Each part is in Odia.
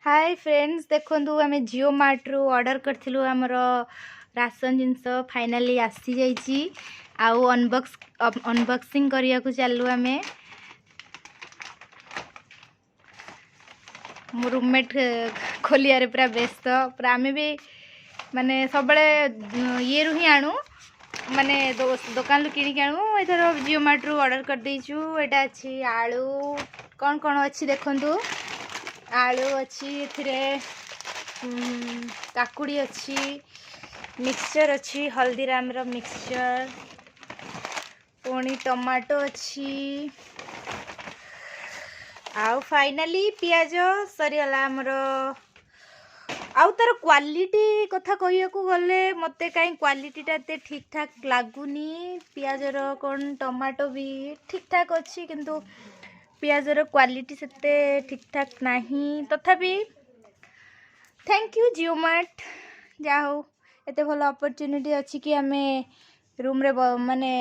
ହାଏ ଫ୍ରେଣ୍ଡସ୍, ଦେଖନ୍ତୁ, ଆମେ ଜିଓ ମାର୍ଟରୁ ଅର୍ଡ଼ର କରିଥିଲୁ। ଆମର ରାସନ ଜିନିଷ ଫାଇନାଲି ଆସିଯାଇଛି ଆଉ ଅନବକ୍ସିଂ କରିବାକୁ ଚାଲୁ ଆମେ। ମୋ ରୁମମେଟ୍ ଖୋଲିବାରେ ପୁରା ବ୍ୟସ୍ତ ପୁରା। ଆମେ ବି ମାନେ ସବୁବେଳେ ଇଏରୁ ହିଁ ଆଣୁ, ମାନେ ଦୋକାନରୁ କିଣିକି ଆଣୁ। ଏଥର ଜିଓ ମାର୍ଟରୁ ଅର୍ଡ଼ର କରିଦେଇଛୁ। ଏଇଟା ଅଛି ଆଳୁ, କ'ଣ କ'ଣ ଅଛି ଦେଖନ୍ତୁ। ଆଳୁ ଅଛି ଏଥିରେ, କାକୁଡ଼ି ଅଛି, ମିକ୍ସଚର୍ ଅଛି, ହଳଦୀରାମର ମିକ୍ସଚର୍, ପୁଣି ଟମାଟୋ ଅଛି ଆଉ ଫାଇନାଲି ପିଆଜ। ସରିଗଲା ଆମର। ଆଉ ତାର କ୍ୱାଲିଟି କଥା କହିବାକୁ ଗଲେ, ମୋତେ କାହିଁ କ୍ୱାଲିଟିଟା ଏତେ ଠିକ୍ ଠାକ୍ ଲାଗୁନି ପିଆଜର। କ'ଣ ଟମାଟୋ ବି ଠିକ୍ ଠାକ୍ ଅଛି, କିନ୍ତୁ ପିଆଜର କ୍ୱାଲିଟି ସେତେ ଠିକ୍ ଠାକ୍ ନାହିଁ। ତଥାପି thank you Jio mart. ଯାହା ହଉ, ଏତେ ଭଲ ଅପରଚ୍ୟୁନିଟି ଅଛି କି ଆମେ ରୁମ୍ରେ ମାନେ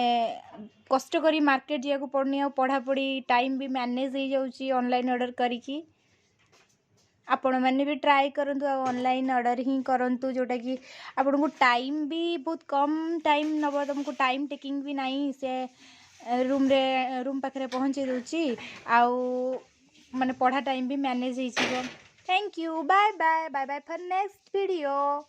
କଷ୍ଟ କରି ମାର୍କେଟ ଯିବାକୁ ପଡ଼ୁନି ଆଉ ପଢ଼ାପଢ଼ି ଟାଇମ୍ ବି ମ୍ୟାନେଜ୍ ହେଇଯାଉଛି ଅନଲାଇନ୍ ଅର୍ଡ଼ର କରିକି। ଆପଣମାନେ ବି ଟ୍ରାଏ କରନ୍ତୁ ଆଉ ଅନଲାଇନ୍ ଅର୍ଡ଼ର ହିଁ କରନ୍ତୁ, ଯେଉଁଟାକି ଆପଣଙ୍କୁ ଟାଇମ୍ ବି ବହୁତ କମ୍ ଟାଇମ୍ ନେବ, ତୁମକୁ ଟାଇମ୍ ଟେକିଂ ବି ନାହିଁ। ସେ ରୁମ୍ରେ, ରୁମ୍ ପାଖରେ ପହଞ୍ଚେଇ ଦେଉଛି ଆଉ ମାନେ ପଢ଼ା ଟାଇମ୍ ବି ମ୍ୟାନେଜ୍ ହେଇଯିବ। Thank you, bye bye, bye bye for next video.